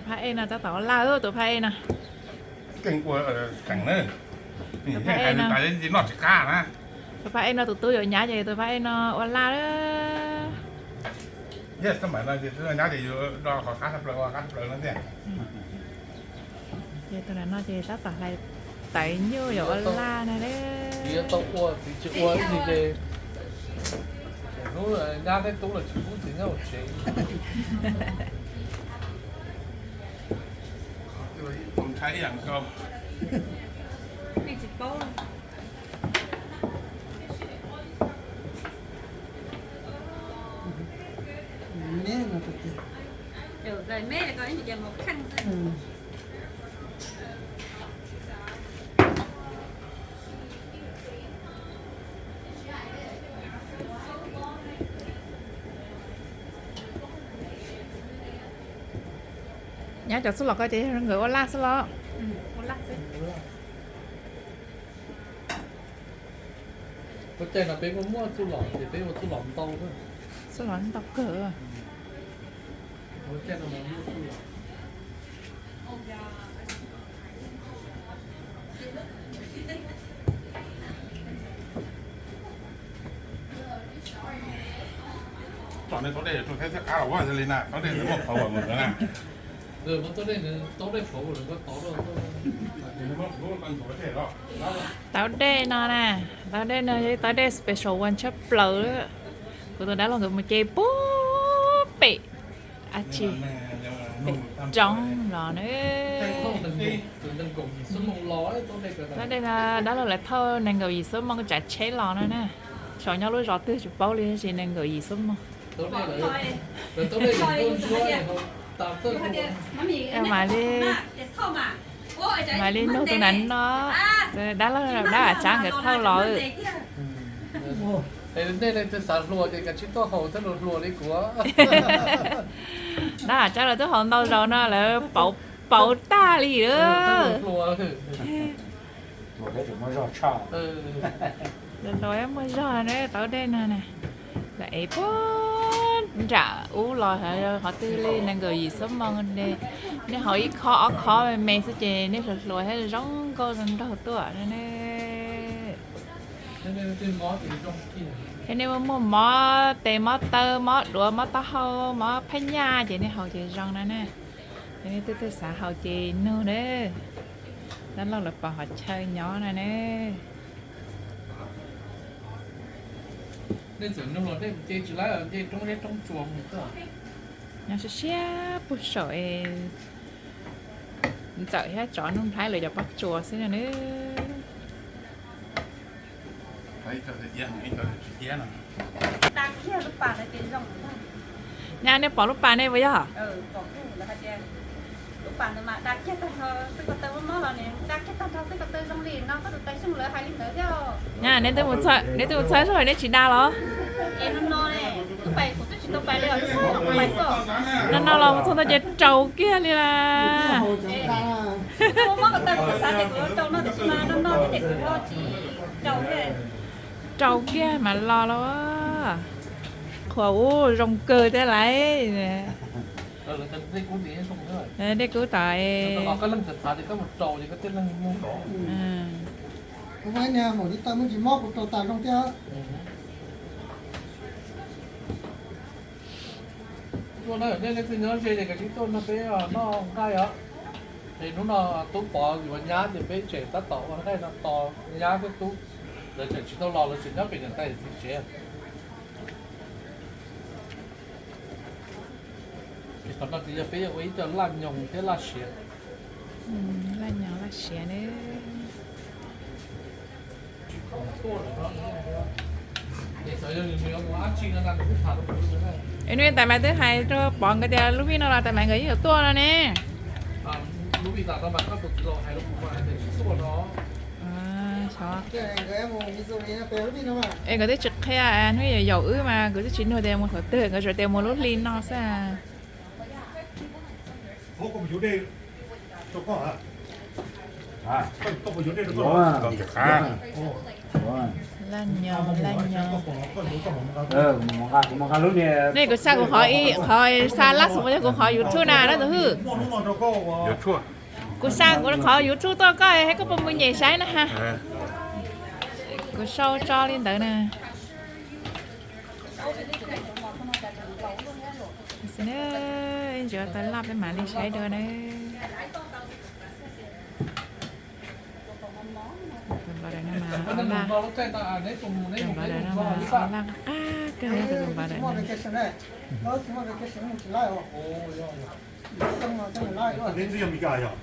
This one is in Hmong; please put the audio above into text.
Phab ej no tab tom ua laj, tus phab ej no. Tus phab ej no, tus phab ej no tus tub yuav nyab ces tus phab ej no ua laj. Ces tus no no ces tab tom hlais tawv nyuj yuav ua laj na. Txiv tsis ua ib ntsis ces hnub nyab thiab tub los tsis pub txiv nyob hauv tsev. Nyab cov txuj lom ko ces yog nkawd ua laj xwb los? Ua caij no peb muaj muaj txuj lom ces peb ua txuj lom ntau. Txuj lom ntau kawg. Tau dej, tau dej, tau dej, tau dej. Tau dej no na, tau dej no, tau dej special one tshaj plaws. Kuv tus dab laug nkawd mus ce puag pem, a tsis, pem roob los na. Tau dej no dab laug lawv thauj nees nkaum yim xuab moos tsav tsheb los no na. Saum nyob lub zos twg tsis paub li tab sis nees nkaum yim xuab moos. Mam li, mam li nug tus nav no, dab laug dab Av Tsab nkawd thauj los. Nej leej twg xav hluas ces kav tsij tuaj haus thiab, hluas li kuv. Dab Av Tsab lawv twb haus ntau zaus no lawv pauv tag li lawm. Hluas muaj zog na, tau dej no na. Lawv ev puag nram ub los qhov twg li nees nkaum yim xuab moos, nej haus ib khob ob khob me me xwb ces nej hluas hluas thiab zoo nkauj zoo nraug tuaj na. Thiab nej muaj muaj mob tes mob taw mob duav mob taub hau mob phab nyaj ces nej haus ces zoo na ne. Ces nej twb twb xav haus ces nug na. Dab laug lawv pom qhov chaw nyob no ne. Nej txawm nug los nej mus ce tsis laib, nce roob zeb roob tsua mus xwb. Nyob siab siab puag saum es ntxawm thiab tsov Nuj Nplhaib lawv cov pob tsuas xwb no na. Nyab, nej pom lub pas ne puas yog? Nyab, neb twb mus txog zog nej tsis da los? No no los mus txog ntawd ces raus kiag li las. Raus kiag mas los los. Qhuas ub zoo kawg thiab lauj. Dej kub tom. Tuaj na, nej leej twg nyob ze ces kav tsij tuaj nrog peb noj nqaij os. Es hnub no Tub Pov yuav nyab ces peb tseem tab tom ua nqaij no tos nyab thiab Tub. Lawv tseem tsis tau los, lawv tseem nyob pem niam tais txiv tsev. Qhov no ces yog peb yuav ua ib co laj nyoos thiab laj siav. Laj nyoos laj siav ne. Es hnub tais mas twb hais rau Pov nkawd tias lub vij no los tais mas nkawd yeej yuav tuaj no ne. Es nkawd twb tsis qhia, hnub yaum wb mas kuv twb tsis nug tias mus thaum twg, nkawd tsuas tias mus lub hli no xwb. Laj nyo, laj nyo. Nej kuv xa kuv qhov, qhov xa laj xus yog kuv qhov YouTube na dab tus hwj. Kuv xa kuv qhov YouTube tuaj koj, koj puas mus nyem saib na ha. Kuv sau tso li ntawd na. Ntsia tau laj peb mam li saib dua na. Tus npawb daim no mas laj, tus npawb daim no mas laj qab kawg tus npawb daim no.